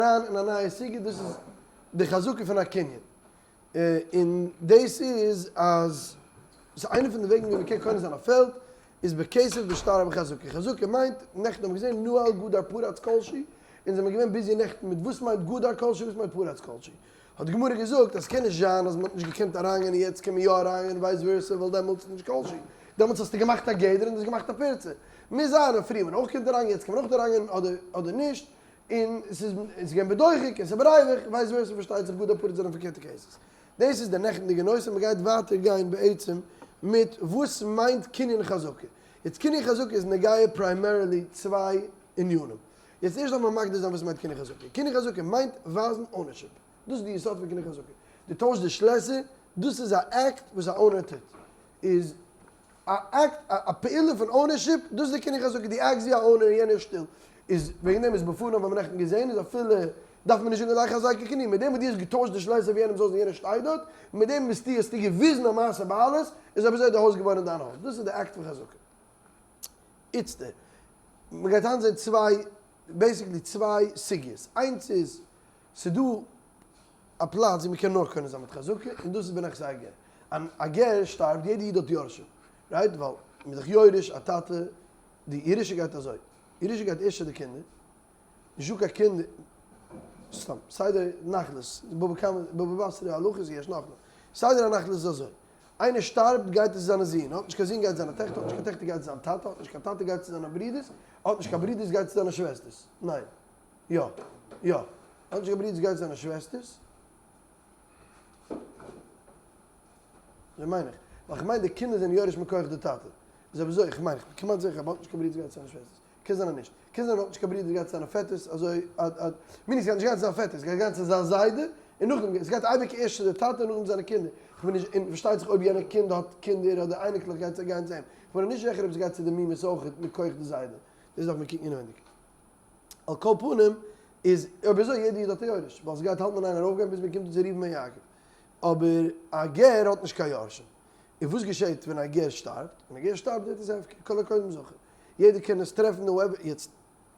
אריין אין א נייע סוגיא, דאס איז די חזקה פון א קנין, און דאס איז אז ס'איז איינע פון די וועגן ווי מ'קען קונה זיין א פעלד איז בכסף בשטר בחזקה, חזקה מיינט, נעכטן האבן מיר געזען נעל גדר פרץ כלשהו, אונז זעמיר געווען busy נעכטן מיט וואס מיינט גדר כלשהו וואס מיינט פרץ כלשהו, האט די גמרא געזאגט אז ס'קען נישט זיין אז מ'האט נישט געקענט אריינגיין און יעצט קען מען יא אריינגיין vice versa ווייל דעמאלטס איז נישט כלשהו, דעמאלטס האסטו געמאכט א גדר און דו האסט געמאכט א פירצה, מוז זיין אז פריער האט מען אויך געקענט אריינגיין יעצט קען מען אויך אריינגיין אדער אדער נישט, און ס'איז איז געווען בדוחק און ס'איז בריווח, vice versa פארשטייט זיך גדר פרץ זענען פארקערטע cases. דאס איז די נעכטנדיגע נושא, מ'גייט ווייטער גיין בעצם מיט וואס מיינט קנין חזקה. יעצט קנין חזקה איז נוגע primarily צוויי ענינים. יעצט ערשט דארף מען מגדיר זיין וואס מיינט קנין חזקה. קנין חזקה מיינט ווייזן ownership. דאס איז די יסוד פון קנין חזקה. דו טוישסט די שלעסער, דאס איז א אקט וואס א owner טוט. איז א אקט, א פעולה פון ownership, דאס איז די קנין חזקה, דו act סט ווי א owner און יענער איז שטיל. איז וועגן דעם איז בפניו האבן מיר נעכטן געזען איז אפילו דארף מען נישט זאגן לך חזקה קנין, מיט דעם וואס דו האסט געטוישט די שלעסער ווי יענעמ'ס הויז און יענער שטייט דארט, מיט דעם ביסטו האסטו געוויזן א מעשה בעלות, איז אויב אזוי די הויז געווארן דיין הויז. דאס איז די אקט פון חזקה. איצטער, מען גייט היינט זען צוויי, basically צוויי סוגיות. איינס איז, ס'איז דא א פלאץ ווי מען קען נאר קונה זיין מיט חזקה, און דאס איז בנכסי הגר. אן א גר שטארבט, יעדע איד האט יורשים, right? ווייל מען איז דאך יורש א טאטע, די ירושה גייט אזוי, ירושה גייט ערשט צו די קינדער, נישטא קיין קינדער, סתם, סדר נחלות, בבא קמא, בבא בתרא הלכות יש נחלה, סדר הנחלות איז אזוי, איינער שטארבט גייט עס צו זיינע זין, האט נישט קיין זין גייט צו זיינע טעכטער, האט נישט קיין טעכטער גייט צו זיין טאטע, האט נישט קיין טאטע גייט צו זיינע ברודערס, האט נישט קיין ברודערס גייט צו זיינע שוועסטערס, ניין, יא, יא, האט נישט קיין ברודערס גייט צו זיינע שוועסטערס, אזוי מיין איך, ווייל איך מיין די קינדער זענען יורש מכח די טאטע, איז אבער אזוי, איך מיין, איך בין כמעט זיכער אז האט נישט קיין ברודערס גייט צו זיינע שוועסטערס, קען זיין אז נישט, קען זיין אז האט נישט קיין ברודערס גייט צו זיינע פעטערס, אזוי אז אז, מיני ס'גייט נישט גיין צו זיין פעטער, ס'גייט גיין צו זיין זיידע, און נאכדעם, ס'גייט אייביג ערשט צו די טאטע און נאכדעם צו זיינע קינדער, איך בין נישט, און פארשטייט זיך אויב יענער קינד האט קינדער אדער אייניקלעך גייט עס גיין צו אים, איך בין נישט זיכער אויב ס'גייט צו די מומעס אויכעט מכח די זיידע, דאס דארף מען קוקן אינעווייניג. על כל פנים, איז אויב אזוי יעדע איד האט א יורש, ווייל ס'גייט האלטן אין איין ארויפגיין ביז מ'קומט אן צו ראובן בן יעקב. אבער א גר האט נישט קיין יורשים. און וואס געשעט ווען א גר שטארבט? ווען א גר שטארבט ווערט עס הפקר, כל הקודם זכה. יעדער קען עס טרעפן whoever, יעצט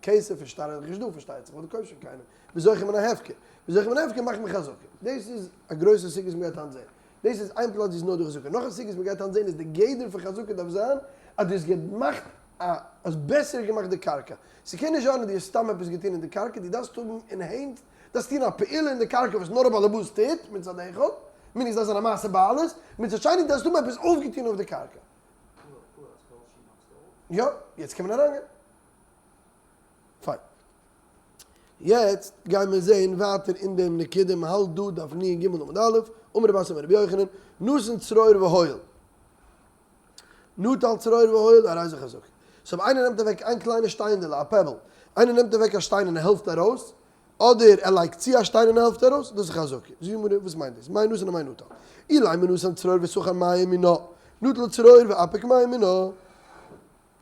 כסף און שטר איז נישט דא פארשטייט זיך, ווייל דו קויפסט פון קיינעם, וזוכה מן ההפקר, וזוכה מן ההפקר מאכט מען חזקה. דאס איז א גרויסע סוגיא וואס מ'גייט היינט זען. דאס איז איין פלאץ ווי עס איז נאר דא חזקה. נאך א סוגיא וואס מ'גייט היינט זען איז די גדר פון חזקה דארף זיין אז דו האסט געמאכט א, האסט בעסער געמאכט די קרקע. ס'קען נישט זיין אז דו האסט סתם עפעס געטון אין די קרקע, דו דארפסט האבן enhanced, דארפסט טון א פעולה אין די קרקע וואס נאר א באלעבאס טוט, מצד אחד, מיינט עס דארף זיין א מעשה בעלות, מצד שני דארפסטו האבן עפעס אויפגעטון אויף די קרקע. יא, יעצט קען מען אריינגיין. פיין. יעצט גייען מיר זעהן ווייטער אין דעם נקודה, מען האלט דא דף נ ג עמוד א', אמר רב אסי אמר רבי יוחנן, נתן צרור והויל. נטל צרור והויל, הרי זה חזקה. so אויב איינער נעמט אוועק איין קליינע שטיינדעלע, א pebble, איינער נעמט אוועק א שטיין און ער העלפט ארויס, אדער ער לייגט צו א שטיין און ער העלפט ארויס, דאס איז חזקה. זאגט די גמרא, וואס מיינט דאס? מאי נתן ומאי נטל? אילימא נתן צרור וסכר מים מינה, נטל צרור ואפיק מים מינה.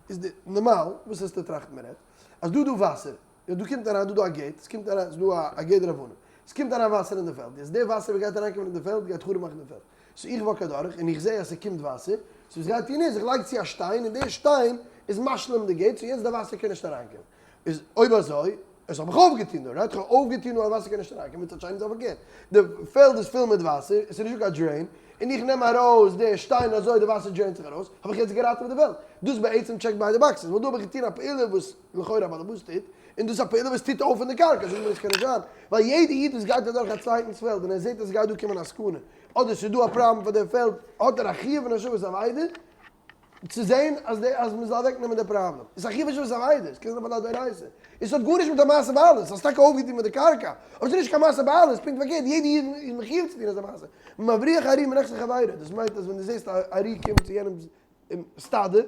איז די נארמאל, וואס וועסטו טראכטן מען רעדט אז דא דא וואסער, יא דא קומט אריין דא דא א gate, עס קומט אריין, ס'איז דא א גדר אבנים, עס קומט אריין וואסער אין די פעלד, יעצט די וואסער וואס גייט אריינקומען אין די פעלד גייט חרוב מאכן די פעלד, so איך walk אדורך און איך זע אז ס'קומט וואסער, so וואס גייט טון איז איך לייג צו א שטיין און די שטיין איז משלים די gate, so יעצט די וואסער קען נישט אריינקומען, איז אויב אזוי, עס האב איך אויפגעטון דא, right? כ'האב אויפגעטון דא אז וואסער קען נישט אריינקומען, מצד שני איז פארקערט, די פעלד איז פול מיט וואסער, עס איז נישטא קיין drain, און איך נעם ארויס די שטיין אזוי די וואסער drain ט זיך ארויס, האב איך יעצט געראטעוועט די וועלט. דאס בעצם check ט ביידע boxes, ווייל דא האב איך געטון א פעולה וואס לכאורה א באלעבאס טוט, און דאס איז א פעולה וואס טוט אויף אין די קרקע, זאג מיר עס קען נישט זיין, ווייל יעדע איד וואס גייט אדורך א צווייטנס פעלד און ער זעט אז עס גייט דא קומען א סכנה, אדער עס איז דא א פראבלעם פאר די פעלד, האט ער א חיוב פון השבת אבידה, צו זעהן אז די אז מ'זאל אוועק נעמען די פראבלעם. איז א חיוב השבת אבידה, עס קען זיין אפילו א דאורייתא. עס האט גארנישט מיט א מעשה בעלות, האסט טאקע אויפגעטון מיט די קרקע, אבער עס איז נישט קיין מעשה בעלות, פונקט פארקערט, יעדע איד איז מחיוב צו טון אזא מעשה. מבריח ארי מנכסי חברו, דאס מיינט אז ווען דו זעסט א ארי קומט צו יענעמ'ס סטאדע,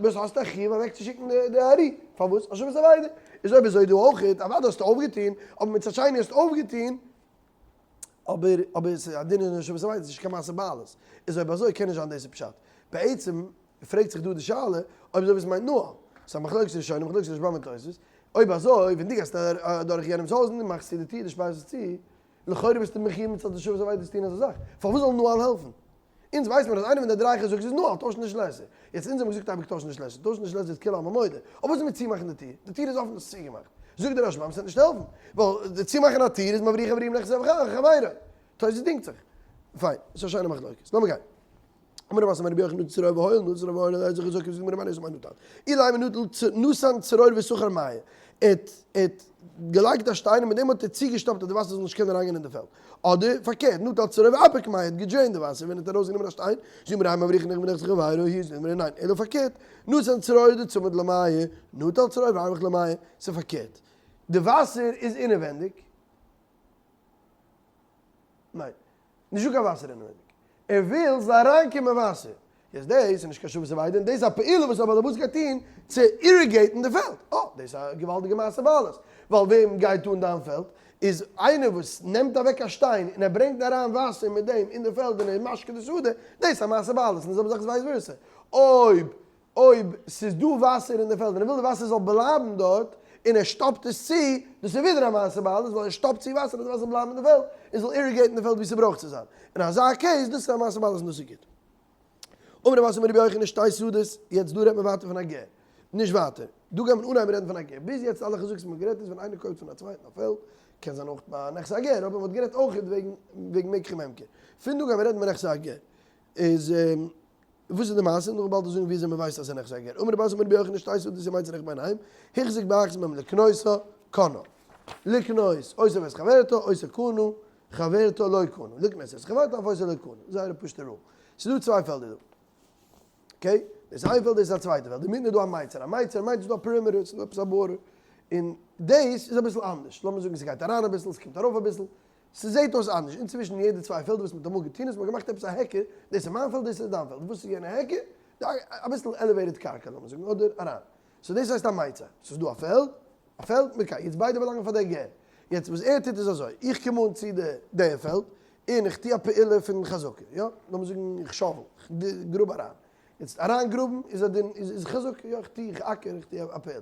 ביסט האסטו א חיוב אוועקצושיקן די ארי, פארוואס? השבת אבידה. איז אויב אזוי דא אויכעט, אוודאי האסטו אויפגעטון, אבער מצד שני האסטו אויפגעטון, אבער אבער עס איז א דין אין השבת אבידה, עס איז נישט קיין מעשה בעלות. איז אויב אזוי קען נישט זיין דאס איז פשט. בעצם פרעגט זיך דא די שאלה, אויב אזוי וואס מיינט נעל? ס'איז א מחלוקת ראשונים, מחלוקת רשב"ם און תוספות. אויב אזוי, ווען דו גייסט אדורך יענעמ'ס הויז און דו מאכסט צו די טיר, דו שפארסט עס צו, לכאורה ביסטו מחיוב מצד השבת אבידה צו טון אזא זאך. פארוואס זאל נעל העלפן? אונז ווייסט מיר אז איינע פון די דריי חזקות איז נעל, טוישן די שלעסער. יעצט אונז האבן געזאגט אייביג טוישן די שלעסער, טוישן די שלעסער איז כולי עלמא מודה. אבער וואס איז מיט צומאכן די טיר? די טיר איז אפן, עס איז צוגעמאכט. זאגט דער רשב"ם ס'וועט נישט העלפן, ווייל צומאכן א טיר איז מבריח אברהם נכסי חברו. תוס' דינגט זיך. פיין, ס'איז א שיינע מחלוקת. לאמיר גיין. אמר רב אסי אמר רבי יוחנן נטל צרור והואיל נטל צרור והואיל איז חזקה זאגט די גמרא מאי נתן מאי נתן אילימא נטל נתן צרור וסכר מיא ער האט האט געלייגט א שטיין און מיט דעם האט ער צוגעשטאפט אז די וואסער זאל נישט קענען אריינגיין אין די פעלד אדער פארקערט נטל צרור ואפיק מיא ער האט געדרעינט די וואסער ווען ער האט ארויסגענומען א שטיין זאגט די גמרא אין מבריחין מנכסי חברו היא זאגט די גמרא ניין אלא פארקערט נתן צרור דצמיד למיא נטל צרור וארוויח ליה מיא ס'איז פארקערט די וואסער איז אינעווענדיג. ניין. נישטא קיין וואסער אינעווייניג. ער וויל ס'זאל אריינקומען וואסער. יעצט דאס איז נישט קיין השבת אבידה, דאס איז א פעולה וואס א בעל הבית גייט טון צו irrigate ן די פעלד. אה, דאס איז א געוואלדיגע מעשה בעלות. ווייל וועם גייט אן דיין פעלד? איז איינער וואס נעמט אוועק א שטיין און ער ברענגט אריין וואסער מיט דעם אין די פעלד און ער איז משקה די שדה, דאס איז א מעשה בעלות. און די זעלבע זאך איז vice versa. אויב אויב ס'איז דא וואסער אין די פעלד און ער וויל די וואסער זאל בלייבן דארט און ער שטאפט עס צו, דאס איז ווידער א מעשה בעלות ווייל ער שטאפט צו וואסער אז די וואסער זאל בלייבן אין די פעלד און זאל irrigate ן די פעלד ווי ס'ברויך צו זיין. אין אזא case, דאס איז א מעשה בעלות און דאס איז גוט. אמר רב אסי אמר רבי יוחנן שתי שדות, יעצט דא רעדט מען ווייטער פון א גר. נישט ווייטער. דא גייט מען אנהייבן רעדן פון א גר. ביז יעצט אלע חזקות וואס מ'האט גערעדט איז ווען איינער קויפט פון א צווייטן א פעלד, קען זיין אויך ביי נכסי הגר, אבער מ'האט גערעדט אויך וועגן וועגן מקח וממכר. פון דא גייען מיר רעדן בנכסי הגר. איז. וואס איז די מעשה? נאך באלד זאגן וויאזוי מען ווייסט אז ס'איז נכסי הגר. אמר רב אסי אמר רבי יוחנן שתי שדות ומיצר ביניהם, החזיק באחת מהם לקנותה, קנה. לקנות אותה ואת חברתה, אותה קנה, חברתה לא קנה. לקנות את חברתה אף אותה לא קנה. זייער א פשוטע rule. ס'איז דא צוויי פעלדער דא. okay? דאס איז איין פעלד, דאס איז א צווייטע פעלד. אינמיטן איז דא א מיצר. א מיצר מיינט ס'איז דא א perimeter, ס'איז דא עפעס א border. און דאס איז אביסל אנדערש. לאמיר זאגן ס'גייט אריין אביסל, ס'קומט ארויף אביסל. ס'זעהט אויס אנדערש, אינצווישן יעדע צוויי פעלדער וואס מ'האט אמאל געטון איז מ'האט געמאכט עפעס א היכר, דאס איז מיין פעלד דאס איז דיין פעלד, וואס איז יענע היכר? אביסל elevated קרקע לאמיר זאגן אדער אריין, so דאס הייסט א מיצר, ס'איז דא א פעלד, א פעלד מיט קרקע, יעצט ביידע באלאנגען פאר דער גר, יעצט וואס ער טוט איז אזוי, איך קום אן צו די דער פעלד, און איך טו א פעולה פון חזקה, יא, לאמיר זאגן איך shovel, איך גראב אריין, יעצט אריין גראבן איז א דין איז חזקה, יא איך טו איך אקער איך טו א פעולה,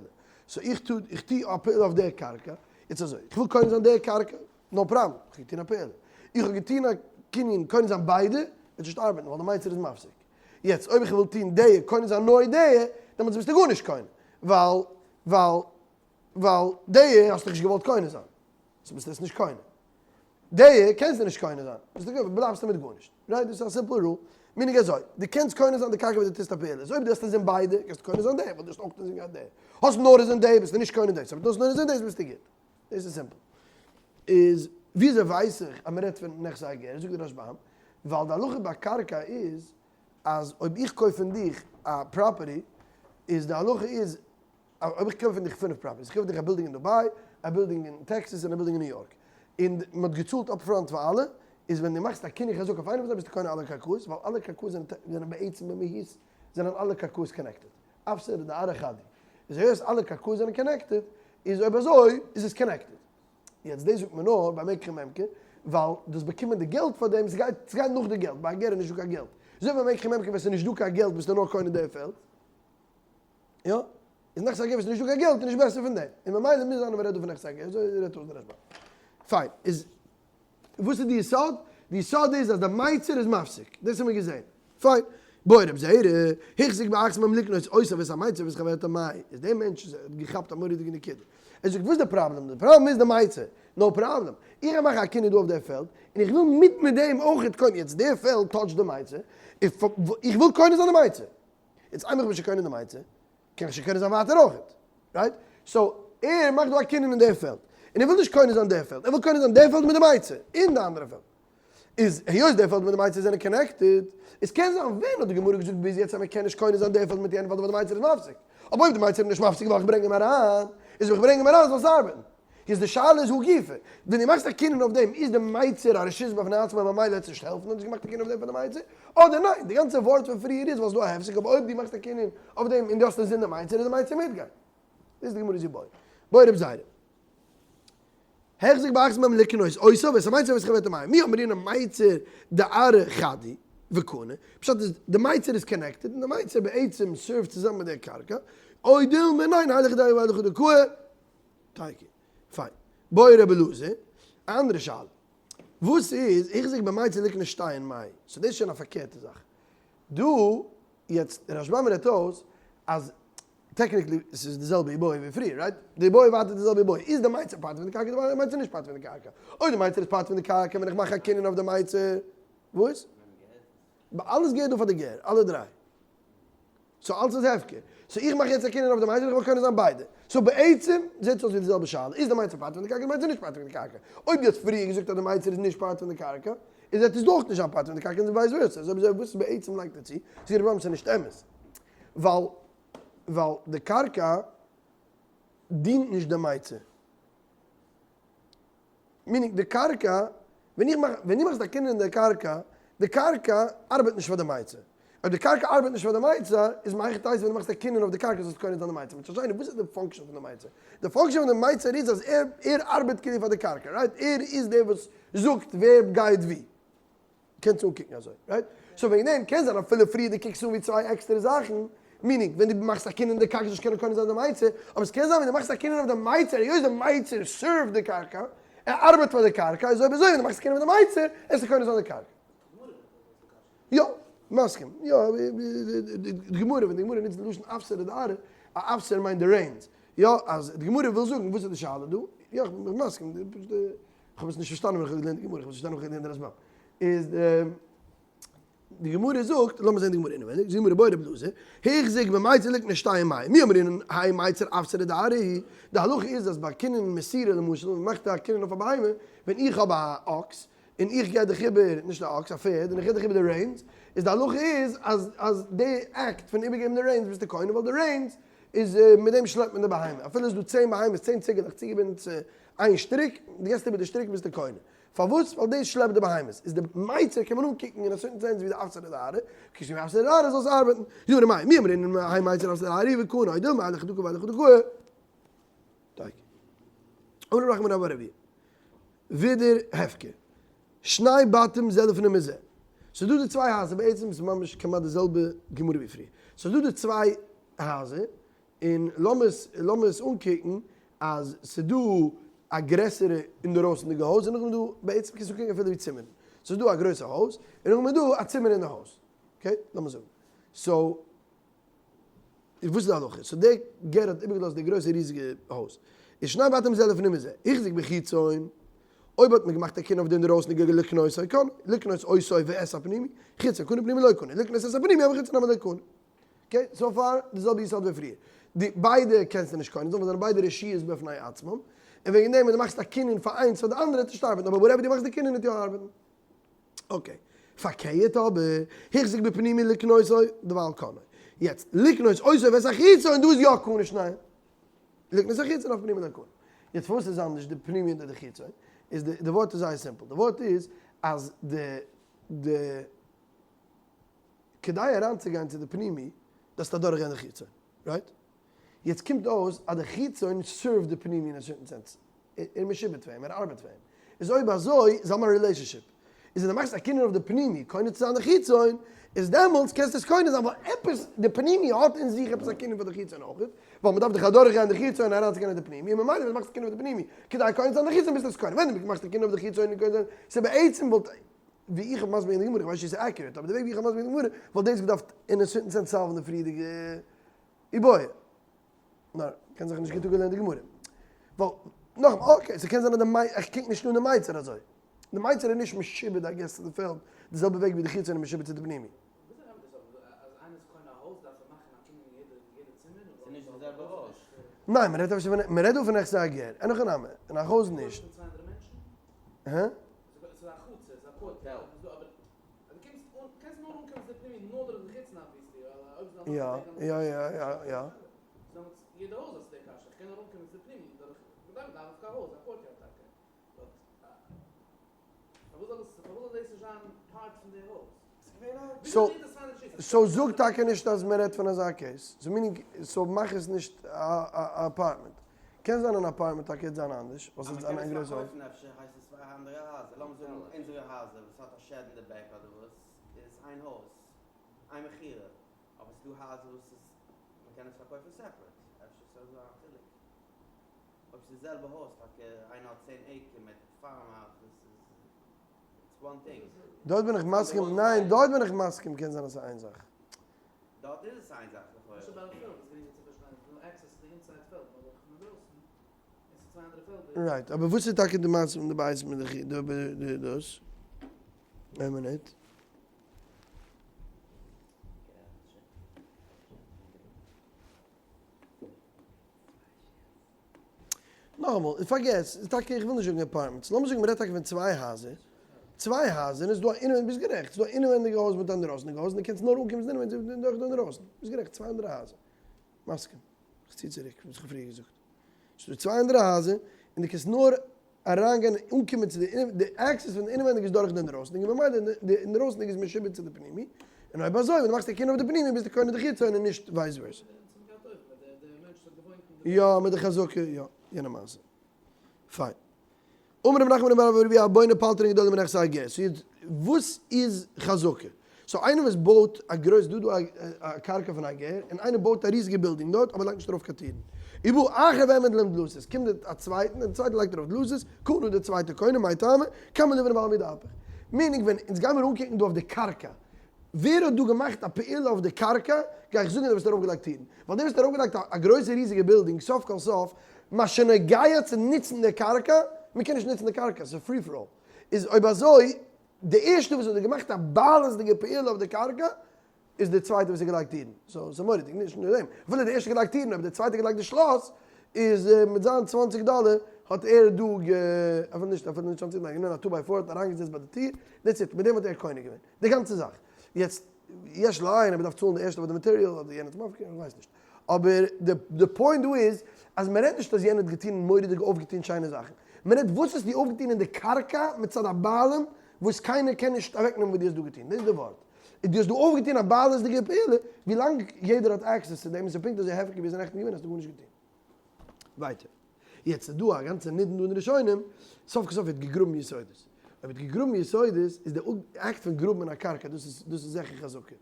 so איך טו איך טו א פעולה אויף דער קרקע, יעצט אזוי, איך וויל קונה זיין דער קרקע, no problem, איך האב געטון א פעולה. איך האב געטון א קנין, קונה זיין ביידע, וועט נישט ארבעטן ווייל די מיצר איז מפסיק. יעצט אויב איך וויל טון די, קונה זיין נאר די, דעמאלטס ביסטו גארנישט קונה, ווייל ווייל ווייל די האסטו נישט געוואלט קונה זיין, so ביסטו עס נישט קונה. די קענסטו נישט קונה זיין, ביסטו בלייבסטו מיט גארנישט. right? דאס איז א simple rule. meaning אזוי, דו קענסט קונה זיין די קרקע וואס דו טוסט א פעולה, איז אויב דו האסט אינזין ביידע, קענסטו קונה זיין די, ווייל דו האסט אויך אינזין געהאט די. האסט נאר אינזין די, ביסטו נישט קונה דאס, אבער דו האסט נאר אינזין דאס ביסטו גוט. דאס איז simple. איז וויאזוי ווייס איך אז מען רעדט פון נכסי הגר? זאגט דער רשב"ם, ווייל די הלכה ביי קרקע איז אז אויב איך קויף פון דיך א property, איז די הלכה איז, אויב איך קויף פון דיך פינף properties, איך קויף דיך א בילדינג אין דובאי, א בילדינג אין טעקסעס און א בילדינג אין ניו יארק, און מען האט געצאלט upfront פאר אלע, איז ווען דו מאכסט א קנין חזקה אויף איינע פון זיי ביסטו קונה אלע קרקעות, ווייל אלע קרקעות זענען בעצם במהות זענען אלע קרקעות connected. אפסר דארעא חד הוא. איז היות אלע קרקעות זענען connected, איז אויב אזוי איז עס connected. יעצט דאס זאגט מען נאר ביי מקח וממכר, ווייל דאס באקומען די געלט פאר דעם, ס'גייט ס'גייט נאך די געלט, ביי א גר איז נישטא קיין געלט. אזוי ווי ביי מקח וממכר ווען ס'איז נישטא קיין געלט ביסטו נאר קונה די פעלד. יא? איז נכסי הגר ווען ס'איז נישטא קיין געלט איז נישט בעסער פון דעם. און ממילא מוז זיין אז מ'רעדט דא פון נכסי הגר, אזוי רעדט אויס דער רשב"ם. פיין. איז וואס איז די יסוד? די יסוד איז אז די מיצר איז מפסיק. דאס האבן מיר געזען. פיין. בעי רב זעירא, החזיק באחת מהם לקנות אותה ואת המיצר ואת חברתה מאי. איז דער מענטש האט געכאפט א מורא'דיגע נקודה. ער זאגט וואס איז די פראבלעם? די פראבלעם איז די מיצר. no problem. איך גיי מאכן א קנין דא אויף דער פעלד, און איך וויל מיט מיט דעם אויכעט קונה. יעצט דער פעלד touch ט די מיצר, איך וויל קונה זיין די מיצר. יעצט איינמאל איך בין שוין קונה די מיצר, קען איך שוין קונה זיין ווייטער אויכעט, right? so ער מאכט דא א קנין אין דער פעלד, און ער וויל נישט קונה זיין דער פעלד, ער וויל קונה זיין דער פעלד מיט די מיצר, און די אנדערע פעלד. איז היות דער פעלד מיט די מיצר זענען connected, איז קען זיין ווען האט די גמרא געזאגט ביז יעצט אז מען קען נישט קונה זיין דער פעלד מיט יענע פעלד ווייל די מיצר איז מפסיק, אבער אויב די מיצר איז נישט מפסיק ווייל איך ברענג אים אריין, איז אויב איך ברענג אים אריין זאל עס ארבעטן. איז די שאלה איז הא גופא, ווען דו מאכסט א קנין אויף דעם איז די מיצר א רשות בפני עצמו ממילא וועט עס נישט העלפן אויב דו האסט געמאכט א קנין אויף דעם פאר די מיצר, אדער ניין, די גאנצע ווארט פון פריער איז ווייל ס'איז דא א הפסק אבער אויב דו מאכסט א קנין אויף דעם און דו האסט אינזין די מיצר איז די מיצר מיטגיין. דאס איז די גמרא זי בעי. בעי רב זירא. החזיק באחת מהם לקנות אותה ואת המיצר ואת חברתה מאי. מי אמרינן מיצר דארעא חד הוא וקנה. פשט איז די מיצר איז connected און די מיצר בעצם serve ט צוזאמען מיט דער קרקע. או דילמא ניין הילכא דארעא והילכא דקאי. תיקו. פיין. בעי רבי אלעזר, א אנדערע שאלה. וואס איז החזיק במיצר לקנות שתיהן מאי? so דאס איז שוין א פארקערטע זאך. דא, יעצט רשב"ם רעדט אויס אז. Technically ס'איז די זעלבע איבעיא ווי פריער, right? די איבעיא ווייטער די זעלבע איבעיא. איז די מיצר part פון די קרקע די מיצר נישט part פון די קרקע? אויב די מיצר איז part פון די קרקע ווען איך מאך א קנין אויף די מיצר, וואס? אלעס געהערט דא פאר די גר, אלע דריי. So אלס איז הפקר. So איך מאך יעצט א קנין אויף די מיצר, איך וויל קונה זיין ביידע. So בעצם זעט עס אויס ווי די זעלבע שאלה, איז די מיצר part פון די קרקע, די מיצר נישט part פון די קרקע? אויב דו האסט פריער געזאגט אז די מיצר איז נישט part פון די קרקע, איז וועט עס דאך נישט זיין part פון די קרקע און vice versa. אזוי אזוי וואס בעצם לייגט ער צו? זאגט רבי אברהם ס'איז נישט אמת. ווייל ווייל די קרקע דינט נישט די מיצר. Meaning די קרקע, ווען איך מאך, ווען דו מאכסט א קנין אין די קרקע, די קרקע ארבעט נישט פאר די מיצר. אויב די קרקע ארבעט נישט פאר די מיצר, איז מהיכי תיתי ווען דו מאכסט א קנין אויף די קרקע זאלסטו קונה זיין די מיצר. מצד שני, וואס איז די function פון די מיצר? די function פון די מיצר איז אז ער ער ארבעט כאילו פאר די קרקע, right? ער איז דער וואס זאגט ווער גייט וואו. קענסט אנקוקן אזוי, right? So וועגן דעם קען זיין אפילו פריער דו קוקסט אן ווי צוויי עקסטערע זאכן, meaning ווען דו מאכסט א קנין אין די קרקע זאלסט קענען קונה זיין די מיצר, אבער עס קען זיין ווען דו מאכסט א קנין אויף די מיצר, היות די מיצר serve ט די קרקע, ער ארבעט פאר די קרקע, איז אויב אזוי ווען דו מאכסט א קנין אויף די מיצר, עסטו קונה זיין די קרקע. יא, מסכים. יא, די גמרא, ווען די גמרא נוצט די לשון אפסר דארעא, א אפסר מיינט די reins. יא, אז די גמרא וויל זאגן, וואס איז די שאלה דא? יא, איך בין מסכים. איך האב עס נישט פארשטאנען ווען איך האב געלערנט די גמרא, איך האב עס פארשטאנען ווען איך האב געלערנט די רשב"ם. איז די גמרא זאגט, לאמיר זען די גמרא אינעווייניג, זאגט די גמרא בעי רבי אלעזר, החזיק במיצר לקנות שתי ומאה, מי אמרינן האי מיצר אפסרא דארעא, די הלכה איז אז ביי קנין מסירה למשל, ווען מ'מאכט א קנין אויף א בהמה, ווען איך האב א אקס, און איך גיב דיך איבער, נישט א אקס, א פערד, און איך גיב דיך איבער די reins, איז די הלכה איז אז אז די אקט פון איבערגעבן די reins ביסטו קונה, ווייל די reins איז מיט דעם שלעפט מען די בהמה, אפילו איז דא צען בהמות, צען ציגעלעך צוגעבינדן צו איין שטריק, דו געסט איבער די שטריק ביסטו קונה. פארוואס? ווייל דאס שלעפט די בהמות. איז די מיצר קען מען אנקוקן אין א certain sense ווי די אפסרא דארעא, קוקסט ווי אפסרא דארעא זאל עס ארבעטן. זאג מיר מי אמרינן האי מיצר אפסרא דארעא וקנה או דילמא עילא חדא קא ועילא חדא קא. אמר רב נחמן בר אבויה. ווידער הפקר. שני בתים זה לפנים מזה. ס'איז דא די צוויי הייזער, בעצם איז ממש כמעט די זעלבע גמרא ווי פריער. ס'איז דא די צוויי הייזער, און לאמיר עס לאמיר עס אנקוקן אז ס'איז דא א גרעסערע אינדערויסענדיגע הויז און נאכדעם איז דא, בעצם קענסטו אנקוקן אפילו ווי צימערן. ס'איז דא א גרויסע הויז און נאכדעם איז דא א צימער אין די הויז. Okay, לאמיר זאגן. So, וואס איז די הלכה? So דער גר האט איבערגעלאזט די גרויסע ריזיגע הויז. איז שני בתים זה לפנים מזה. החזיק בחיצון, אויב האט מען געמאכט א קנין אויף די אינדערויסענדיגע לקנותו קנה, לקנות אותו ואת הפנימי, חיצון קנה פנימי לא קנה, לקנות את הפנימי אבל חיצון נמי לא קנה. Okay, so far די זעלבע יסוד ווי פריער. די ביידע קענסטו נישט קונה זיין ווייל זיי זענען ביידע רשויות בפני עצמם, און וועגן דעם ווען דו מאכסט א קנין פאר איינס פאר די אנדערע וועט נישט ארבעטן, אבער whatever דו מאכסט די קנין וועט יא ארבעטן. Okay. פארקערט אבער, החזיק בפנימי לקנותו, דערווייל קנה. יעצט, לקנות אותו ואת החיצון, דא איז יא קנה שניהם. לקנות החיצון אף פנימי לא קנה. יעצט פארוואס איז אנדערש די פנימי און די חיצון? איז די די ווארט איז זייער simple. די ווארט איז אז די די כדי אריינצוגיין צו די פנימי דארפסטו אדורכגיין די חיצון. Right? יעצט קומט אויס אז די חיצון serve ט די פנימי אין א certain sense. ער איז משועבד פאר אים, ער ארבעט פאר אים. איז אויב אזוי, זיי האבן א relationship. איז ווען דו מאכסט א קנין אויף די פנימי, קונה צו זיין די חיצון, איז דעמאלטס קענסטו עס קונה זיין, ווייל עפעס, די פנימי האט אין זיך עפעס א קנין פאר די חיצון אויך, ווייל מ'דארף דאך אדורכגיין די חיצון אריינצוגיין אין די פנימי, און ממילא ווען דו מאכסט א קנין אויף די פנימי, כדי קונה צו זיין די חיצון ביסטו עס קונה. ווען דו מאכסט א קנין אויף די חיצון און קונה זיין, ס'איז בעצם וואלט, ווי איך האב מסביר אין די גמרא, איך ווייס נישט צו ס'איז accurate, אבער די וועג ווי איך האב מסביר אין די גמרא, וואלט דאס געדארפט אין א certain sense solve ן די פריערדיגע איבעיא. נאר, קען זיך נישט גוט אפגעלערנט די גמרא. ווייל, נאכאמאל, okay, ס'קען זיין אז די מיי, איך קוק נישט אן די מיצר אזוי. די מיצר איז נישט משועבד I guess צו די פעלד, די זעלבע וועג ווי די חיצון איז משועבד צו די פנימי. ניין, מ'רעדט אפשר פון, מ'רעדט דא פון נכסי הגר, אין הכי נמי, אין א הויז נישט. הא? יא, יא יא יא יא. So זאג טאקע נישט אז מען רעדט פון אזא case. So meaning, so מאך עס נישט א apartment. קען זיין אן apartment טאקע וועט זיין אנדערש, ווייל ס'וועט זיין איין גרויסע הויז. דארט בין איך מסכים, ניין דארט בין איך מסכים קען זיין אז ס'איז איין זאך. Right, אבער וואס איז טאקע די מעשה פון די בית מיט די דאס? איין מינוט. נאכאמאל, פארגעס, איז טאקע איך וויל נישט זאגן apartments, לאמיר זאגן מ'רעדט טאקע פון צוויי הייזער, צוויי הייזער און עס איז דא א אינעווענדיג, ביסט גערעכט, ס'איז דא א אינעווענדיגע הויז מיט א אינדערויסענדיגע הויז און דו קענסט נאר אנקומען צו די אינעווענדיגע דורך די אינדערויסן, ביסט גערעכט, צוויי אנדערע הייזער, מסכים, איך צי צוריק וואס איך האב פריער געזאגט, ס'איז דא צוויי אנדערע הייזער און דו קענסט נאר אריינגיין און אנקומען צו די די access פון די אינעווענדיג איז דורך די אינדערויסענדיגע ממילא די אינדערויסענדיגע איז משועבד צו די פנימי, און אויב אזוי ווען דו מאכסט א קנין אויף די פנימי ביסטו קונה די חיצון און נישט vice versa. יא מיט די חזקה יא יענע מעשה. פיין. אמר רב נחמן בר אבא רבי הבונה פלטרין גדולים מנכסי הגר. סאו יעצט וואס איז חזקה? סאו איינער וואס בויט א גרויס דא דא א קרקע פון א גר און איינער בויט א ריזיגע בילדינג דארט אבער לייגט נישט ארויף קיין טירן. ובא אחר והעמיד להם דלתות קומט א צווייטן און די צווייטער לייגט ארויף דלתות קנה די צווייטע קונה מאי טעמא קמה לבנה בעלמא דאפך. Meaning ווען אונז גיימיר אנקוקן דא אויף די קרקע ווער האט דא געמאכט א פעולה אויף די קרקע, גיי איך זאגן דער וואס האט ארויפגעלייגט טירן, ווייל דער וואס האט ארויפגעלייגט א גרויסע ריזיגע בילדינג סוף כל סוף מה שנוגע צו נוצן די קרקע, מען קען נישט נוצן די קרקע, ס'איז free for all, איז אויב אזוי די ערשטע וואס האט געמאכט א בעלות'דיגע פעולה אויף די קרקע איז די צווייטע וואס האט געלייגט טירן, סאו ס'איז מורא'דיג, נישט נאר דעם, אפילו די ערשטע געלייגט טירן אבער די צווייטע געלייגט די שלאס, איז מיט זיין צוואנציג דאלער האט ער דא גע, אפילו נישט אפילו נישט צוואנציג דאלער, גענומען א two by four האט אריינגעזעצט ביי די טיר, that's it, מיט דעם האט ער קונה געווען. די גאנצע זאך. יעצט, יש לעיין אז מ'דארף צאלן די ערשטע פאר די material אדער יענער האט מפקיר, איך ווייס נישט. אבער די point דא איז אז מ'רעדט נישט אז יענער האט געטון מורא'דיג אויפגעטון שיינע זאכן. מ'רעדט וואס האסטו אויפגעטון אין די קרקע מצד הבעלים וואס קיינער קען נישט אוועקנעמען וואס דו האסט דא געטון. דאס איז די ווארט. און דו האסט דא אויפגעטון א בעלות'דיגע פעולה, ווילאנג יעדער האט access צו דעם און ס'איז פונקט אזוי הפקר ווי עס איז נעכטן געווען האסטו גארנישט געטון. ווייטער. יעצט איז דא א גאנצע נידון דא אין ראשונים, סוף כל סוף ווערט געגראבן יסודות. אויב ווערט געגראבן יסודות איז די אקט פון גראבן אין א קרקע דאס איז דאס איז זיכער חזקה.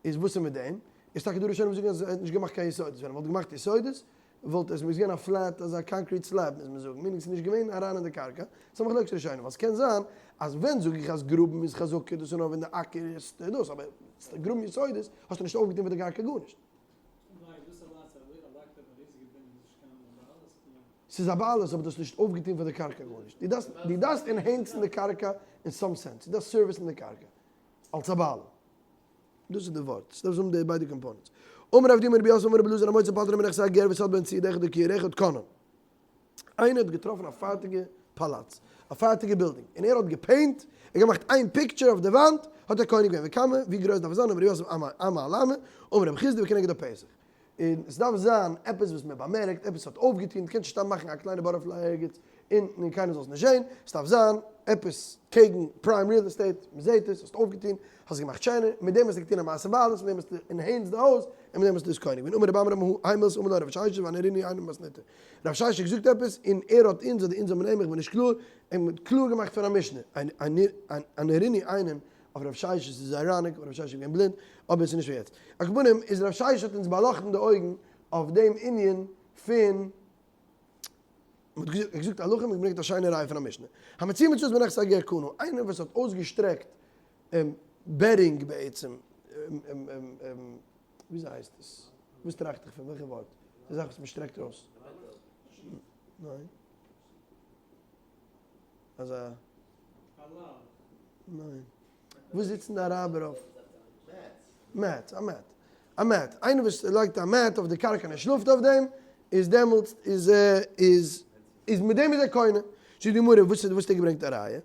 איז וואס איז מיט דעם? איז טאקע דא ראשונים וואס זאגן אז ער האט נישט געמאכט קיין יסודות, ווען ער וואלט געמאכט יסודות וואלט עס געווען א flat אזא concrete slab מוז מען זאגן, meaning ס'איז נישט געווען אריין אין די קרקע, ס'איז א מחלוקת ראשונים, ווייל ס'קען זיין אז ווען זאג איך אז גראבן איז חזקה דאס איז נאר ווען די אקער איז דאס, אבער גראבן יסודות האסטו נישט אויפגעטון פאר די קרקע גארנישט. ס'איז א בעלות אבער דו האסט נישט אויפגעטון פאר די קרקע גארנישט. דו דארפסט דו דארפסט enhance ן די קרקע אין some sense. דו דארפסט service ן די קרקע אלס א בעלים. דאס איז די ווארט. ס'דארף האבן די ביידע components. אמר רב דימי רבי יוסף אמר רבי אלעזר המוצא פלטרין מנכסי הגר וסד בהן ציוד אחד וכיור אחד קנאן. איינער האט געטראפן א פארטיגע פאלאץ, א פארטיגע בילדינג, און ער האט גע paint, ער האט געמאכט איין picture אויף די וואנט, האט ער קונה געווען, וכמה, ווי גרויס דארף עס זיין, אמר ר' יוסף אמה אמה על אמה, אמר רב חסדא וכנגד הפתח. און עס דארף זיין עפעס וואס מען באמערקט, עפעס האט אויפגעטון, דו קענסט נישט סתם מאכן א קליינע butterfly ערגעץ אונטן און קיינער זאל עס נישט זען, עס דארף זיין עפעס קעגן prime real estate, מען זעט עס, האסט אויפגעטון, האסט געמאכט שענער, מיט דעם האסטו געטון א מעשה בעלות, מיט דעם האסטו enhanced די הויז, און מיט דעם האסטו עס קונה געווען. אמר רב עמרם האי מילתא אמר לן רב ששת ואנהרינהו עיינא במתניתא. רב ששת האט געזאגט עפעס און ער האט אונז אדער אונז האבן אים, איך בין נישט קלאר, אים קלאר געמאכט פון א משנה. אנהרינהו עיינין אויף רב ששת איז ironic, ווייל רב ששת איז געווען בלינד, אבער עס איז נישט פאר יעצט. על כל פנים איז רב ששת האט אונז באלאכטן די אויגן אויף דעם ענין פון מען האט געזאגט הלכה און געברענגט א שיינע ראיה פון א משנה. המציא מצוות בנכסי הגר קנה, איינער וואס האט אויסגעשטרעקט bedding בעצם, וויאזוי הייסט עס? וואס טראכט איך פון? וועלכע ווארט? די זאך וואס מען שטרעקט אויס. ניין. אזא. ניין. וואס זיצן די אראבער אויף? Mat, א mat. א mat. איינער וואס לייגט א mat אויף די קרקע און ער שלאפט אויף דעם, איז דעמאלטס איז איז איז מיט דעם איז ער קונה. זאגט די גמרא, וואס וואס האט ער געברענגט א ראיה?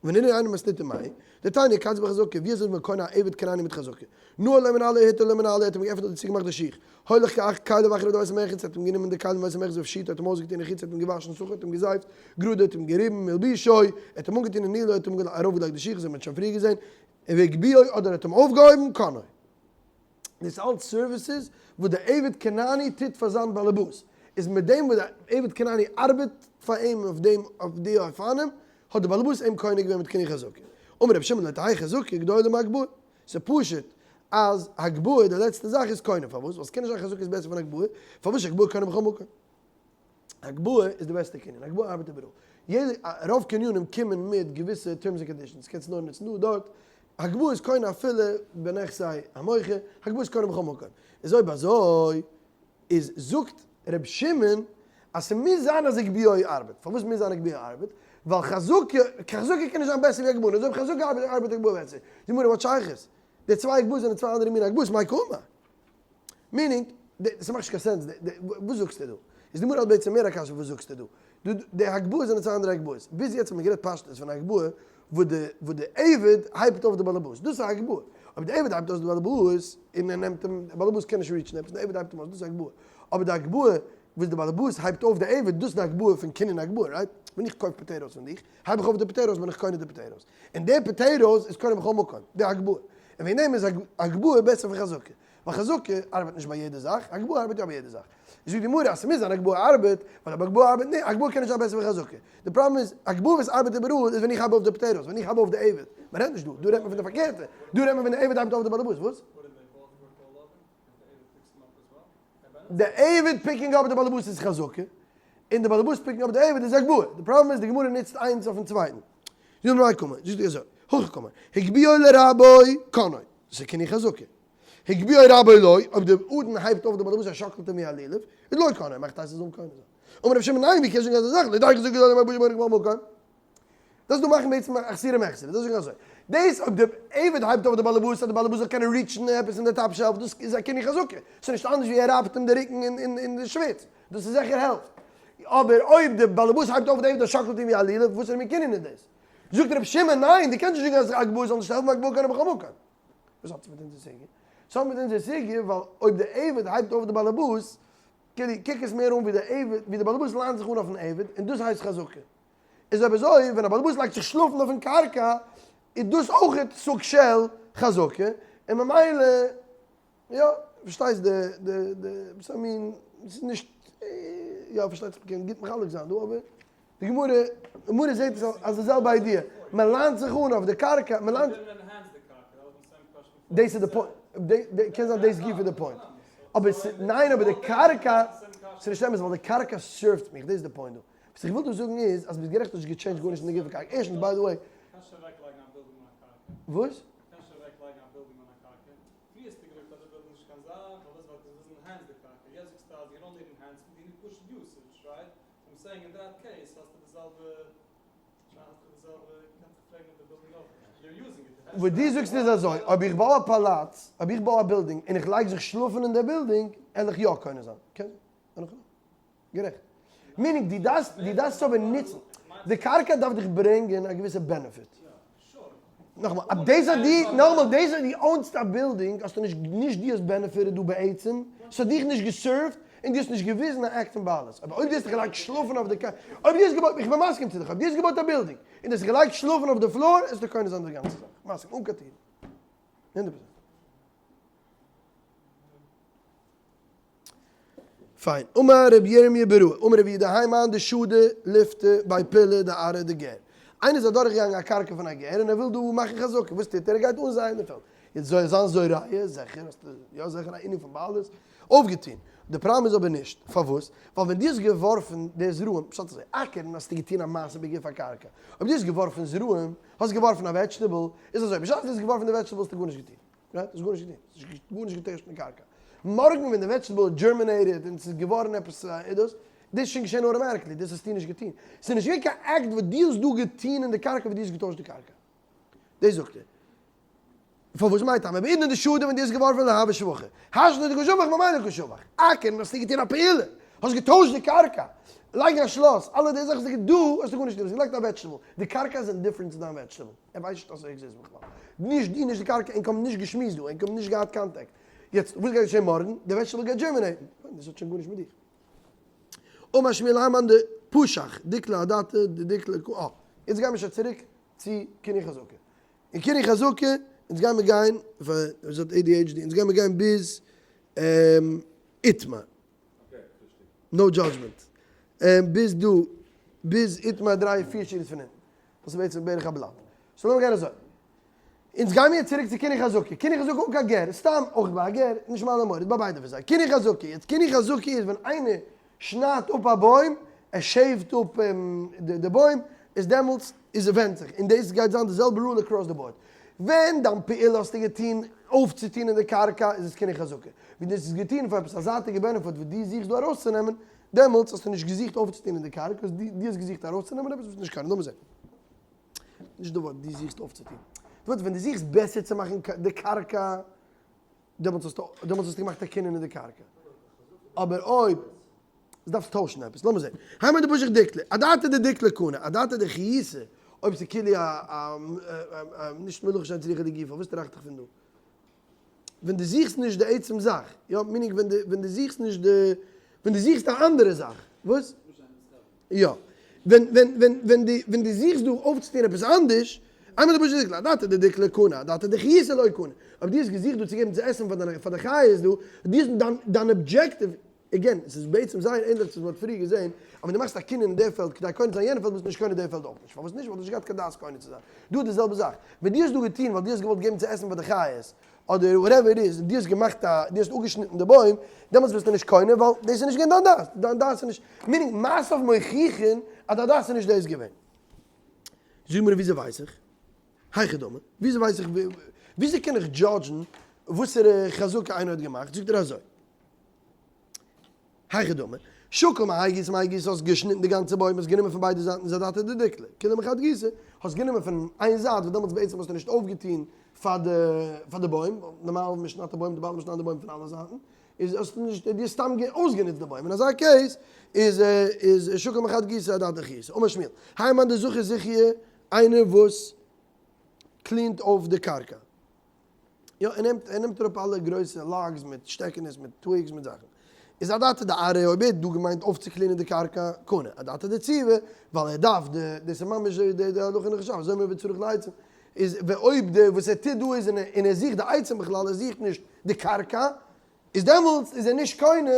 ונראה עיינא במתניתא מאי, דתניא כיצד בחזקה, ווי אזוי איז מען קונה א עבד כנעני מיט חזקה? נעל לו מנעלו הטה לו מנעלו, האט אים געעפנט אדער צוגעמאכט די שיך, הוליך כאח כליו אחריו לבית המרחץ, האט אים גענומען די כלים מבית המרחץ והפשיטו, האט אים אויסגעטון הרחיצו, האט אים געוואשן סכה, האט אים געזייפט, גרדו, האט אים געריבן, הלבישו, האט אים אנגעטון הנעילו, האט אים ארויפגעלייגט די שיך, אזוי האט מען שוין פריער געזען, והגביהו, אדער האט אים אויפגעהויבן, קנאו. דאס אלץ services וואס די עבד כנעני טוט פאר זיין באלעבאס, איז מיט דעם וואס די עבד כנעני ארבעט פאר אים אויף דעם אויף די אופנים, האט די באלעבאס אים קונה געווען מיט קנין חזקה. אמר רבי שמעון לא תהא חזקה גדולה מהגבהה. ס'איז פשוט אז הגבהה די לעצטע זאך איז קונה, פארוואס? ווייל ס'קען נישט זיין חזקה איז בעסער פון הגבהה, פארוואס הגבהה קונה בכל מקום? הגבהה איז די בעסטע קנין, הגבהה ארבעט איבעראל. יעדע, רוב קנינים קומען מיט געוויסע terms and conditions, קענסט נאר נוצן דא דארט, הגבהה איז קונה אפילו בנכסי המוכר, הגבהה איז קונה בכל מקום. איז אויב אזוי איז זאגט ר' שמעון. אז ס'מוז זיין אז הגביהו ארבעט. פארוואס מוז זיין הגביהו ארבעט? ווייל חזקה, חזקה קען נישט זיין בעסער ווי הגבהה, און אויב חזקה ארבעט ארבעט הגבהה בעסער. די גמרא האט שייכות. די צוויי הגבהות זענען צוויי אנדערע מיני הגבהות, מאי קאמר? meaning, ס'מאכט נישט קיין sense, וואס זאגסטו דא? איז די גמרא האט בעצם מער א קשיא וואס זאגסטו דא? די הגבהות זענען צוויי אנדערע הגבהות. ביז יעצט האט מען גערעדט פשטות פון א הגבהה וואס די וואס די עבד הייבט אויף די באלעבאס, דאס איז א הגבהה. אויב די עבד הייבט אויס די באלעבאס און ער נעמט אים, די באלעבאס קען נישט reach ן עפעס, די עבד הייבט אים אויס, דאס איז א הגבהה. אבער די הגבהה וואס די באלעבאס הייבט אויף די עבד, דאס איז די הגבהה פון קנין הגבהה, right? ווען איך קויף potatoes פון דיך, הייב איך אויף די potatoes בין איך קונה די potatoes. און די potatoes איז קונה בכל מקום, די הגבהה. און וועגן דעם איז הגבהה בעסער פון חזקה. ווייל חזקה ארבעט נישט ביי יעדע זאך, הגבהה ארבעט יא ביי יעדע זאך. זאגט די גמרא אז ס'מוז זיין הגבהה ארבעט, ווייל אויב הגבהה ארבעט נישט, הגבהה קען נישט זיין בעסער פון חזקה. די פראבלעם איז, הגבהה וואס ארבעט איבעראל איז ווען איך הייב אויף די potatoes, ווען איך הייב אויף די עבד. מען רעדט נישט דא, דא רעדט מען פון די פארקערטע, דא רעדט מען ווען די עבד הייבט אויף די באלעבאס, וואס? די עבד picking up די באלעבאס איז חזקה, און די באלעבאס picking up די עבד איז הגבהה. די פראבלעם איז די גמרא נוצט איינס אויפן צווייטן. זאגט די גמרא קאמר, זאגט אזוי, הכי קאמר, הגביהו לרבו קנאו, דאס איז קנין חזקה. הגביהו רבו לו, אויב די אדון הייבט אויף די באלעבאס ער שאקלט אים ווי א לולב, איז לא קנאו, מאכט הייסט עס זאל קונה זיין. אמר רבי שמעון ניין ווי קענסטו זאגן אזא זאך, לא די חזקה זאל אים הגבהה בכל מקום. דאס דא מאכן בעצם א חסורי מחסרא, דאס זאגן אזוי, דאס אויב די עבד הייבט אויף די באלעבאס אז די באלעבאס זאל קענען reach ן עפעס אין די top shelf, דאס איז א קנין חזקה, ס'איז נישט אנדערש ווי ער רייבט אים די רוקן אין די שוויץ, דאס איז זיכער העלפט. אבער אויב די באלעבאס הייבט אויף די עבד און שאקלט אים ווי א לולב, וואס איז מין קנין איז דאס? זאגט רבי שמעון, ניין, דו קענסט נישט זאגן אז הגבהה זאל נישט העלפן הגבהה קונה בכל מקום. וואס האט עס מיט אונזער סוגיא? ס'האט מיט אונזער סוגיא ווייל אויב די עבד הייבט אויף די באלעבאס, כאילו קוק עס מער אן ווי די עבד, ווי די באלעבאס ליינט זיך אן אויפן עבד, און דאס הייסט חזקה. איז אויב אזוי ווען א באלעבאס לייגט זיך שלאפן אויפן קרקע איז דאס אויכעט סוג של חזקה, און ממילא יא, פארשטייסט די די די ס'איז א מין, ס'איז נישט, יא פארשטייט זיך מ'קען גוט מחלק זיין דא אבער די גמרא, גמרא זעט עס אלס די זעלבע idea, מ'ליינט זיך אן אויף די קרקע, מ'ליינט. דאס איז די point, קען זיין דאס גופא איז די point, אבער ניין אבער די קרקע, ס'איז נישט אמת ווייל די קרקע serve ט מיך, דאס איז די point דא. וואס איך וויל דא זאגן איז אז ביסט גערעכט האסט נישט גע change ט גארנישט אין די גוף הקרקע, ערשטנס by the way. קענסט שוין אוועק לייגן א בילדינג אן א קרקע. וואס? קענסט שוין אוועק לייגן א בילדינג אן א קרקע. פריער האסטו געזאגט אז די בילדינג איז נישט קיין זאך, פארוואס ווייל דאס איז enhance די קרקע, יעצט זאגסטו אז you don't need enhancement, you need פשוט usage, right? So I'm saying in that case האסטו די זעלבע, שוין האסטו די זעלבע, קענסט דיך פרעגן אויף די בילדינג אויך נישט, you're using it. וואס דו זאגסט איז אזוי, אויב איך בוי א פאלאץ, אויב איך בוי א בילדינג און איך לייג זיך שלאפן אין די בילדינג, על איך יא קונה זיין. קען זיין. גערעכט. meaning דו דארפסט, דו דארפסט עס אבער נוצן. די קרקע דארף דיך ברענגען א געוויסע benefit. נאכאמאל, אויב דאס אז דו, נאכאמאל, דאס אז דו own סט א בילדינג האסטו נישט, נישט דו האסט benefit ed דא בעצם, ס'האט דיך נישט גע serve ט, און דו האסט נישט געוויזן א אקט פון בעלות. אבער אויב דו האסט דיך געלייגט שלאפן אויף די קאר, אויב דו האסט געבויט, איך בין מסכים צו דיך, אויב דו האסט געבויט א בילדינג, און דו האסט זיך געלייגט שלאפן אויף די floor, עסטו קונה זיין די גאנצע זאך. מסכים, אן קיין טירן. 100%. פיין. אמר רבי ירמי' ברא, אמר רבי יהודה האי מאן דשדי ליפתא בי פילא דארעא דגר. איינער איז אדורכגעגאנגען א קרקע פון א גר און ער וויל דא מאכן חזקה, וואס טוט ער? ער גייט אנזייען די פעלד. יעצט זאל זיין זורע, זיכער, האסטו יא זיכער א ענין פון בעלות, אויפגעטון. די פראבלעם איז אבער נישט. פארוואס? ווייל ווען דו האסט געווארפן די זרעים, פשט אזוי, אקערן האסטו געטון א מעשה בגוף הקרקע. אויב דו האסט געווארפן זרעים, האסט געווארפן א vegetable, איז אזוי, בשעת דו האסט געווארפן די vegetable האסטו גארנישט געטון. right? האסט גארנישט געטון. האסט גארנישט געטוישט אין די קרקע. מארגן ווען די vegetable האט germinated און ס'איז געווארן עפעס איז דאס, דאס איז שוין געשען automatically, דאס האסטו נישט געטון. ס'איז נישט געווען קיין אקט וואס דו האסט דא געטון אין די קרקע וואס דו האסט געטוישט די קרקע. דאס זאגט ער. פארוואס מאי טעמא? בעידנא דשדי ווען דו האסט געווארפן לא הוה שבחא. השתא דקא שביח ממילא קא שביח. אקערן האסטו געטון א פעולה. האסט געטוישט די קרקע. לייגן א שלאס. אלע די זאכן האסטו געטון. דא האסטו גארנישט געטון. האסט געלייגט א vegetable. די קרקע איז indifferent צו דיין vegetable. ער ווייסט נישט אז ס'עקזיסט בכלל. נישט דו נישט די קרקע, ענק האבן נישט געשמועסט דא, ענק האבן נישט געהאט contact. יעצט וואס גייט געשען מארגן? די vegetable גייט germinate ן. דאס האט שוין גארנישט מיט דיך. אמר שמואל האי מאן דפשח דיקלא אדעתא דדיקלא ק א. יעצט גיימיר שוין צוריק צו קנין חזקה. אין קנין חזקה, אונז גיימיר גיין, פאר ווער ס'האט ADHD, אונז גיימיר גיין ביז איתמר. no judgment. ביז דא, ביז איתמר דריי פיר שורות פון אונטן. דאס איז בעצם בערך א בלאט. so לאמיר גיין אזוי. אונז גיימיר צוריק צו קנין חזקה. קנין חזקה אן קיין גר, סתם אויך ביי א גר, נישט מעלה מוריד, ביי ביידע פון זיי. קנין חזקה, יעצט קנין חזקה איז ווען איינער שניידט אפ א בוים, ער shave ט אפ די בוים, איז דעמאלטס איז עס ווענדט זיך, און דאס גייט זיין די זעלבע rule across the board. ווען דיין פעולה האסטו געטון אויפצוטון אין די קרקע איז עס קנין חזקה. ווען דו האסט עס געטון פאר עפעס א זייטיגע benefit וואס דו זוכסט דא ארויסצונעמען. דעמאלטס האסטו נישט געזוכט אויפצוטון אין די קרקע, דו האסט געזוכט ארויסצונעמען עפעס וואס איז נישט קיין, לאמיר זען. נישט די ווארט דו זוכסט אויפצוטון. די ווארט ווען דו זוכסט בעסער צו מאכן די קרקע, דעמאלטס האסטו דעמאלטס האסטו געמאכט א קנין אין די קרקע. אבער אויב דארפסט טוישן עפעס, לאמיר זען. היימא דפשח דיקלא, אדעתא דדיקלא קנה, אדעתא דחיותא, אויב ס'איז כאילו א א נישט מלאכה שאין צריכה לגופה, וואס טראכט איך פון דא? ווען דו זוכסט נישט די עצם זאך, יא, meaning ווען דו ווען דו זוכסט נישט די, ווען דו זוכסט א אנדערע זאך, וואס? יא. ווען ווען ווען ווען דו ווען דו זוכסט דא אויפצוטון עפעס אנדערש, איינמאל דו פשוט אדעתא דדיקלא קנה, אדעתא דחיותא לא קנה. אויב דו האסט געזוכט דא צו געבן צו עסן פאר דיינע פאר די חיות דא, דו האסט דיין דיין objective, again, עס איז בעצם זייער ענליך צו וואס מ'האט פריער געזען, אז ווען דו מאכסט א קנין אין די פעלד כדי קונה צו זיין יענע פעלד ביסטו נישט קונה די פעלד אויך נישט. פארוואס נישט? ווייל דו האסט נישט געהאט קיין דעת קונה צו זיין. דא איז די זעלבע זאך. ווען דו האסט דא געטון ווייל דו האסט געוואלט געבן צו עסן פאר די חיות, אדער whatever it is, דו האסט געמאכט א, דו האסט אפגעשניטן די בוים, דעמאלטס ביסטו נישט קונה ווייל דאס איז נישט געווען דיין דעת, דיין דעת איז נישט, meaning מעשיו מוכיחין אז דיין דעת איז נישט דאס געווען. זאג מיר וויאזוי ווייס איך? היכי דמי, וויאזוי ווייס איך, וויאזוי קען איך judge ן וואסערע חזקה איינער האט געמאכט, זאגט ער אזוי. היכי דמי, שקל מהאי גיסא מהאי גיסא האסט געשניטן די גאנצע בוים האסט גענומען פון ביידע זייטן איז אדעתא דדיקלא כוליה מחד גיסא, האסט גענומען פון איין זייט וואס דעמאלטס בעצם האסטו נישט אויפגעטון פאר די פאר די בוים, נארמאל ווען מ'שניידט א בוים די בעלים שניידט די בוים פון אלע זייטן, איז האסטו נישט דו האסט סתם אויסגענוצט די בוים, אין אזא case איז איז שקל מחד גיסא אדעתא דחיותא. אמר שמואל, האי מאן דזכי זכיה איינער וואס clean ט אויף די קרקע. יא, ער נעמט, ער נעמט אראפ אלע גרויסע logs מיט שטעקענעס מיט twigs מיט זאכן. איז אדעתא דארעא אויב ער האט דא געמיינט אויפצו clean ען די קרקע, קנה. אדעתא דציבי, ווייל ער דארף די, דאס איז ממש די די הלכה אין חשב, אזוי מען וצריך לעצים. איז אויב די וואס ער טוט דא איז און ער זוכט די עצים בכלל, ער זוכט נישט די קרקע, איז דעמאלטס איז ער נישט קונה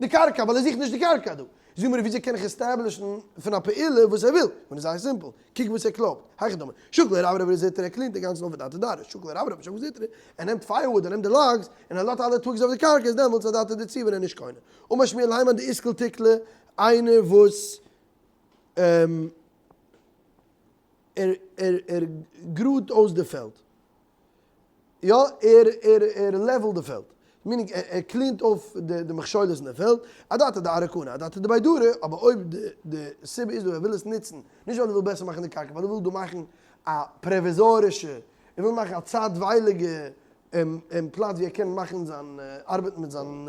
די קרקע ווייל ער זוכט נישט די קרקע דא. זאג מיר וויאזוי קען איך establish ן פון א פעולה וואס ער וויל? און איז זייער simple, קוק וואס ער קלויבט, היכי דמי, שקל רברבי זוטרי ער clean ט אינגאנצן אויף אדעתא דארעא, שקל רברבי שקל זוטרי, ער נעמט firewood ער נעמט די logs און ער לאזט אלע twigs אויף די קרקע איז דעמאלטס אדעתא דציבי ער נישט קונה. אמר שמואל האי מאן דאתקיל תיקלא איינער וואס ער ער ער גראדט אויס די פעלד. יא, ער ער ער level ט די פעלד. meaning ער ער clean ט אויף די די מכשולות אין די פעלד. אדעתא דארעא קנה, אדעתא דבי דרי, אבער אויב די די סיבה איז דא ער וויל עס נוצן, נישט ווייל ער וויל בעסער מאכן די קרקע, ווייל ער וויל דא מאכן א פראוויזארישע, ער וויל מאכן א צייטווייליגע פלאץ ווי ער קען מאכן זיין ארבעטן מיט זיין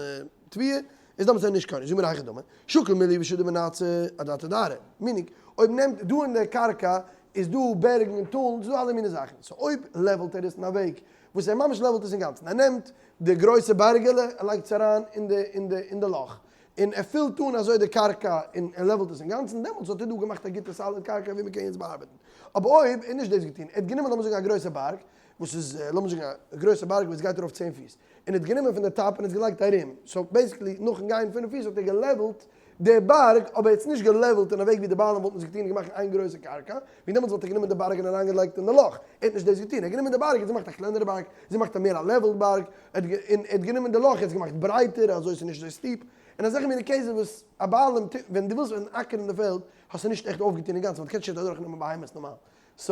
תבואה, איז דאמאלס ער נישט קונה. זאג מיר היכי דמי, שקל מיליה ושדי מנתתא, אדעתא דארעא. meaning, אויב נעמט דא אין די קרקע איז דא בערגן און טאלן, ס'איז דא אלע מיני זאכן, so אויב level ט ער עס אין א וועג וואס ער ממש level ט עס אינגאנצן, ער נעמט די גרויסע בערגעלע ער לייגט עס אריין אין די אין די אין די לאך, און ער פילט אן אזוי די קרקע און ער level ט עס אינגאנצן, דעמאלטס האט ער דא געמאכט א גוטע solid קרקע ווי מ'קען יעצט באארבעטן. אבער אויב ער האט נישט דאס געטון, ער האט גענומען לאמיר זאגן א גרויסע בארג, וואס איז לאמיר זאגן א גרויסע בארג וואס גייט ארויף צען פיס, און ער האט גענומען פון די top און עס געלייגט ארום, so basically נאכן גיין פינף פיס האט ער גע level ט די בארג, אבער ער האט עס נישט גע level ט אין א וועג ווי די בעלים וואלטן עס געטון און געמאכט איין גרויסע קרקע, ווי דעמאלטס וואלט ער גענומען די בארג און אריינגעלייגט אין די לאך, ער האט נישט דאס געטון, ער האט גענומען די בארג און עס געמאכט א קלענערע בארג, עס געמאכט א מער א leveled בארג, ער האט און ער האט גענומען די לאך ער האט עס געמאכט ברייטער אזוי עס איז נישט אזוי steep, און אזעלכע מיני cases וואס א בעלים טוט, ווען דו ווילסט ווען אקערן די פעלד האסטו נישט עכט אויפגעטון אינגאנצן ווייל דו קענסט נישט אדורכנעמען בהמות נארמאל, so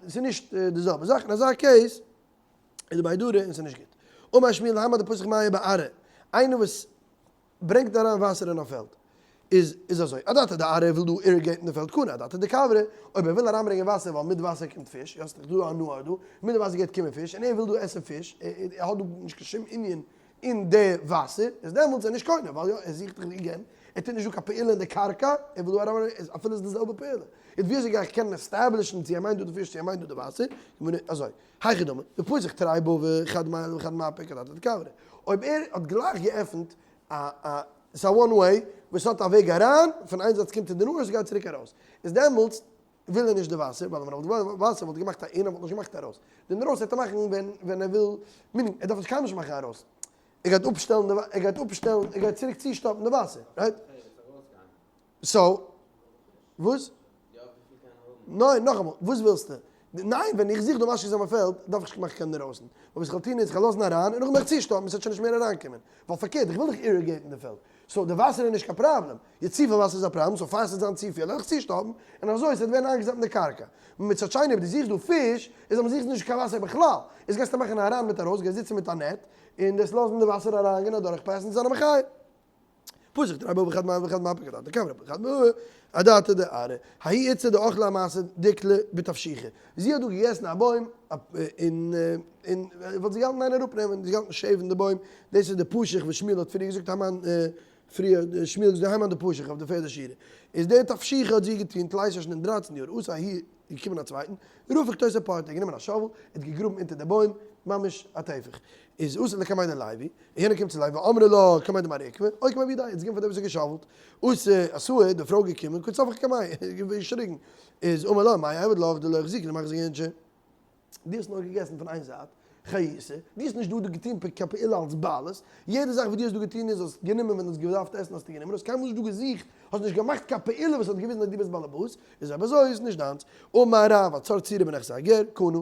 עס איז נישט די זעלבע זאך, אין אזא case איז די ביי דרא און ס'איז נישט גוט. אמר שמואל האי מאן דפתח מיא בארעא, איינער וואס ברענגט אריין וואסער אין א פעלד, איז איז אזוי, אדעתא דארעא וויל דא irrigate ן די פעלד קנה, אדעתא דכוורי, אויב ער וויל אריינברענגען וואסער ווייל מיט וואסער קומט פיש, יא ס'איז דאך דא א נהר דא, מיט די וואסער גייט קומען פיש, און ער וויל דא עסן פיש, ער האט דא נישט קיין שום ענין אין די וואסער, איז דעמאלטס איז ער נישט קונה, ווייל יא, ער זוכט דאך again, ער טוט נישט דא קיין פעולה אין די קרקע, ער וויל דא אריינברענגען, אפילו איז די זעלבע פעולה. איז ווי אזוי גיי איך קענען establish ן צו ער מיינט דא די פיש צו ער מיינט דא די וואסער, אזוי. היכי דמי, דפתח תרי בבי, חד מעלי וחד מפיק, אדעתא דכוורי. אויב ער האט גלייך געעפנט א א, ס'איז א one way, וואס האט א וועג אריין, פון איין זייט קומט ער די נהר, ס'גייט צוריק ארויס. איז דעמאלטס וויל ער נישט די וואסער, ווייל ווען ער וואלט געוואלט וואסער וואלט ער געמאכט א אין, ער וואלט נישט געמאכט ארויס. דעם ארויס וועט ער מאכן ווען ווען ער וויל, meaning ער דארף נישט קיינמאל נישט מאכן ארויס. ער גייט אפשטעלן די ער גייט אפשטעלן, ער גייט צוריק צושטאפן די וואסער, right? So, וואס? ניין, נאכאמאל, וואס ווילסטו? ניין, ווען איך זוך דא משקה זיין מיין פעלד, דארף איך נישט מאכן קיין אינדערויסן. אבער וואס איך וועל טון איז, איך וועל לאזן אריין, און נאכדעם וועל איך צושטאפן, עס וועט שוין נישט מער אריינקומען. ווייל פארקערט, איך וויל דאך irrigate ן די פעלד. So, די וואסער איז נישט קיין פראבלעם. יעצט צופיל וואסער איז א פראבלעם, so פאר עס וועט זיין צופיל, וועל איך צושטאפן, און אזוי עס וועט ווערן איינגעזאפט אין די קרקע. מצד שני, אויב דו זוכסט דא פיש, איז אז מען זוכט נישט קיין וואסער בכלל. איז גייסטו מאכן אריין מיט ארויס, גייסט זיצן מיט א net, און דאס לאזן די וואסער אריינגיין אדורכפאסן, זיין א מחיה. פתח תרי באי וחד מעל וחד מפיק אדעתא דכברא וחד מ אדעתא דארעא. ההיא איתתא דאכלה אמעתא דיקלא בתפשיחא. זי האט דא געגעסן א בוים און און וואלט זי געהאלטן איין אראפנעמען, זי געהאלטן שעוון די בוים, דאס איז די פשך וואס שמואל האט פריער געזאגט המן פריער שמואל האט געזאגט המן די פשך אויף די פערדע שורה, איז די תפשיחא האט זי געטון תלייסער שוין אין דרייצן יאר אתא ההוא איז געקומען א צווייטן, רפק תותי פורתא, ער האט גענומען א שאוול, ער האט געגראבן אונטער די בוים, ממש א טפח, איז אתא לקמיה דלוי, און יענער קומט צו לוי, ואמרי לה קמיה דמר עוקבא, אוקמיה בידיה, ער האט עס געגעבן פאר דער וואס האט געשאוולט, אתא אתאי, די פרוי געקומען, קא צווחא קמיה, געשריגן, איז אמר לה, מאי איעביד לך דלא אחזיקת למחזי אינשי. דו האסט נאר געגעסן פון איין זייט, חיותא, דו האסט נישט דא געטון קיין פעולה אלס בעלות, יעדע זאך וואס דו האסט דא געטון איז האסט גענומען ווען דו האסט געדארפט עסן האסטו גענומען, האסט קיינמאל נישט דא געזוכט, האסט נישט געמאכט קיין פעולה וואס האט געוויזן אז דו ביסט באלעבאס, איז אויב אזוי איז נישט דיינס. אמר רב, הצר צורה בנכסי הגר, קנה.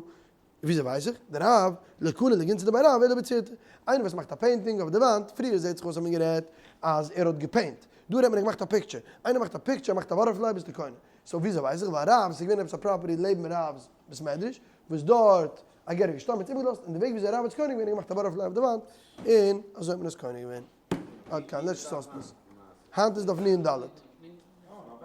וויאזוי ווייס איך? דרב, לא קנה לגינתא דבי רב אלא בצורתא. איינער וואס מאכט א painting אויף די וואנט, פריער זעט זיך אויס האט מען גערעדט אז ער האט געפעינט, דא רעדט מען ער האט געמאכט א picture, איינער מאכט א picture, מאכט א butterfly ביסטו קונה. so וויאזוי ווייס איך? ווייל רב, ס'איז געווען עפעס א property לעבן רב'ס בית מדרש, וואס דארט א גר איז געשטארבן האט איבערגעלאזט, און די וועג וויאזוי רב האט עס קונה געווען האט געמאכט א butterfly אויף די וואנט, און אזוי האט מען עס קונה געווען. עד כאן, לעטש סאספענס. היינט איז דף נ ד.